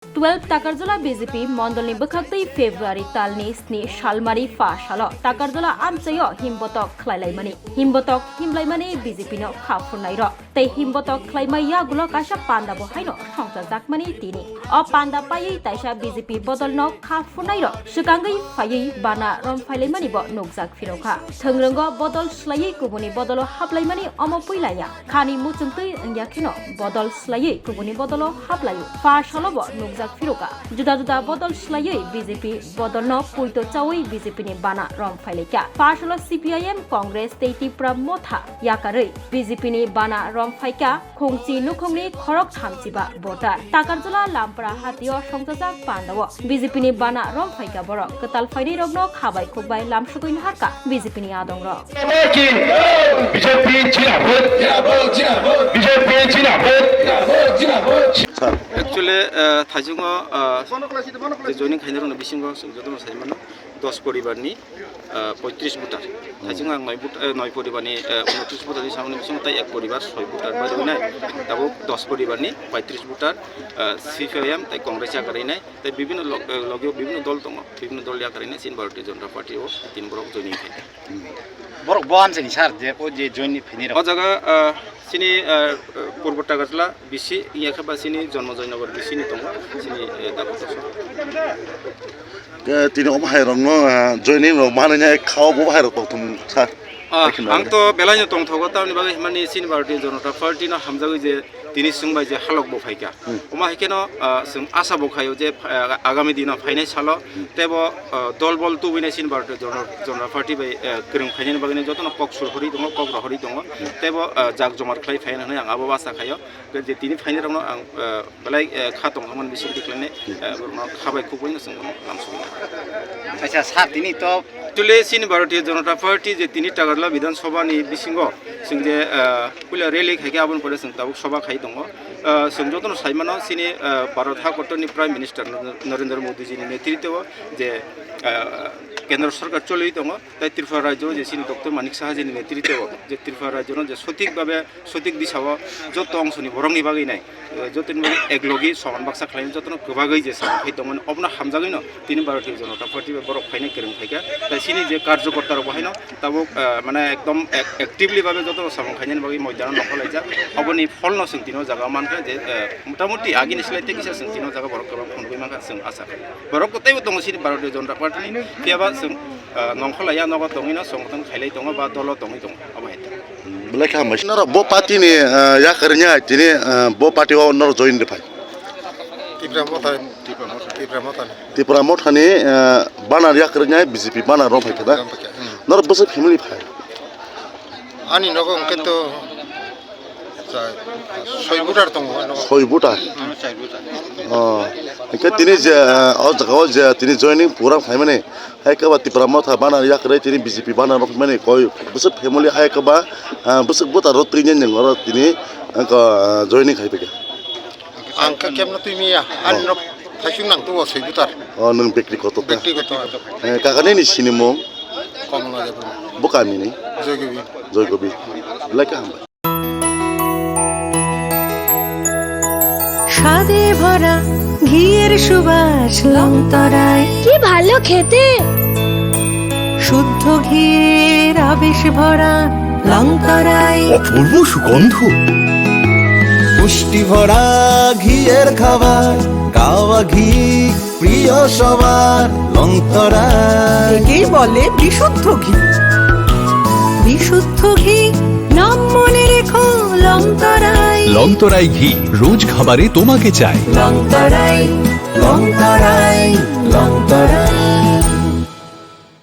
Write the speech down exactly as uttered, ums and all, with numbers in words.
Twelve Takarjala B J P mondolni bwkhaktwi February talni sni salmari pha salo Takarjala amchaio himbotok khlailaimani, himbotok himlaimani B J P no kha phurnairok tei himbotok khlaimai yagulo kaisa panda bo haino songchajakmani tini. O panda paiwi taisa B J P bodolno kha phurnairok swkangwi phaiwi bana romphailaimani bo nukjak phirokha. Thwngrango bodol swlaiwi kubuni bodolo haplaimani omo puilaya. Khani muchungtwi wngya kheno bodol swlaiwi kubuni bodolo haplaio. Pha salobo nukjak phirokha. Juda juda bodol swlaiwi B J P bodolno puito chawi B J P ni bana rom phailaikha. Pha salo C P I M, Congress tei Tipra Motha yakarwi B J P ni bana rom phaikha. Khungchi nukhungni khorok thamchiba voter. Takarjala Lampra hatio songchajak pandao B J P ni bana rom phaikha borok. Kwtal phainairokno khabai khukbai lamsugwi naharkha B J P ni adongrok. B J P Jindabad! B J P Jindabad! Actually, uh, Thaichungo, uh, je joining khainai rokni bisingo jotono sai mano, dos poribar ni, uh, poitris voter. Thaichungo ang noi vote, uh, noi poribar ni, uh, unotris voter ni samani bisingo tai ek poribar soi voter bai rwinai. Tabuk dos poribar ni poitris voter, uh, C P I M tai Congress yakarwi nai. Tai bibhinno log-, uh, logio bibhinno dol tongo. Bibhinno dol yakarwi nai chini Bharatiya Janata Party o tin borok joining khainai. Borok bo amchini sir je o je join ni phini rok. O jaga, ah, chini, ah, Purbo Takarjala B C, iya khe ba chini Jonmo Joynagar B C ni tongo, chini, eh, Dakoto sir. Eh, tini omo hai rokno, ah, joining rok manwi nai khao bo hai rok tong thung sir. Ah, ang to belai no tong thogo, tamni bagwi himani chini Bharatiya Janata Party no hamjagwi je tini chwng bai je halok bo phaikha. Hmm. Omo hai kheno, ah, chwng asa bo khaio je, ah, agami dino phainai salo tebo, ah, dol bol tubui nai chini Bharatiya Jana-, Janata Party bai, ah, kwrwng phainani bagwi jotono kok sur hori tongo, kok rohorwi tongo. Tebo, ah, jak jomar khlai phaina hwnwi ang abo asa khaio. Je tini phainai rokno ang, ah, belai, ah, kha tong thangmani bisingtwi khlainai, ah, borokno kha bai khuk bai no chwng bono lamsogwi. Acha, sir, tini to Actually, chini Bharatiya Janata Party je tini Takarjala Bidhan Sabha ni bisingo chwng je, ah, puila rally khai khe aboni pore chwng tabuk sabha khai tongo. Ah, chwng jotono sai mano chini, ah, Bharat hakotorni Prime Minister Narendra Modi ji ni netritwo je, ah, Kendra Sarkar choliwi tongo, tai Tripura Rajyo je chini Doctor Manik Saha ji ni netritwo je Tripura Rajyo no je sothik bhabe sothik disao joto ongsoni borokni bagwi nai, eh, jotoni bagwi eklogi soman baksa khlainai jotono kwbagwi je samung khai tongmani obono hamjagwino tini Bharatiya Janata Party bai borok phainai kwrwng phaikha. Tai chini je karjokorta rok bo haino tabuk, eh, mane ekdom ac-, actively babe jotono samung khainani bagwi moidano nongkhorlaijak. Oboni pholno chwng tini o jaga mankha je, eh, motamuti agini slai tei kisa chwng tini o jaga borok kwbang phunugwi mankha chwng asa khai. Borok kwtaibo tongo chini Bharatiya Janata Party ni, phiyaba chwng, eh, nongkhorlaiya nogo tongwino songothon khailai tongo ba dolo tongwi tongo. Obo hai. Belai kha hambai. Norok bo party ni, ah, yakarwi nya tini, ah, bo party o norok join de phai. Tipra Motha, Tipra Motha ni. Tipra Motha ni, ah, banner yakarwi nya B J P banner rok phai khe da. Hmm. Norok bwswk family phai. Ani nogo hwnkhe to cha-, soi voter tongo, ano. Soi voter? Hmm, soi voter. Oh. Hwnkhe tini je, ah, o jaga o je tini joining program khaimani, hai khe ba Tipra Motha banner yakarwi tini B J P banner rok mani koi bwswk family hai khe ba, ah, bwswk voter rok twi nini oro tini, ah, joining khai phaikha. Ang khe kebno twi maya, ani nok thaisung nang tubo soi voter. Oh, nwng bekti koto ta? Bekti koto. Eh, kaka nini sinimung? Komla Debbarma. Bo kami ni? Joygobi. Joygobi. Belai kha hambai. স্বাদে ভরা ঘিয়ের সুবাস লংতরায়। কি ভালো খেতে। শুদ্ধ ঘিয়ের আবেশ ভরা লংতরায়। অপূর্ব সুগন্ধ। পুষ্টি ভরা ঘিয়ের খাবার, গাওয়া ঘি প্রিয় সবার লংতরায়। একেই বলে বিশুদ্ধ ঘি। বিশুদ্ধ ঘি, নাম মনে রেখো লংতরায়। লংতরায় ঘি, রোজ খাবারে তোমাকে চাই। লংতরায়, লংতরায়, লংতরায়।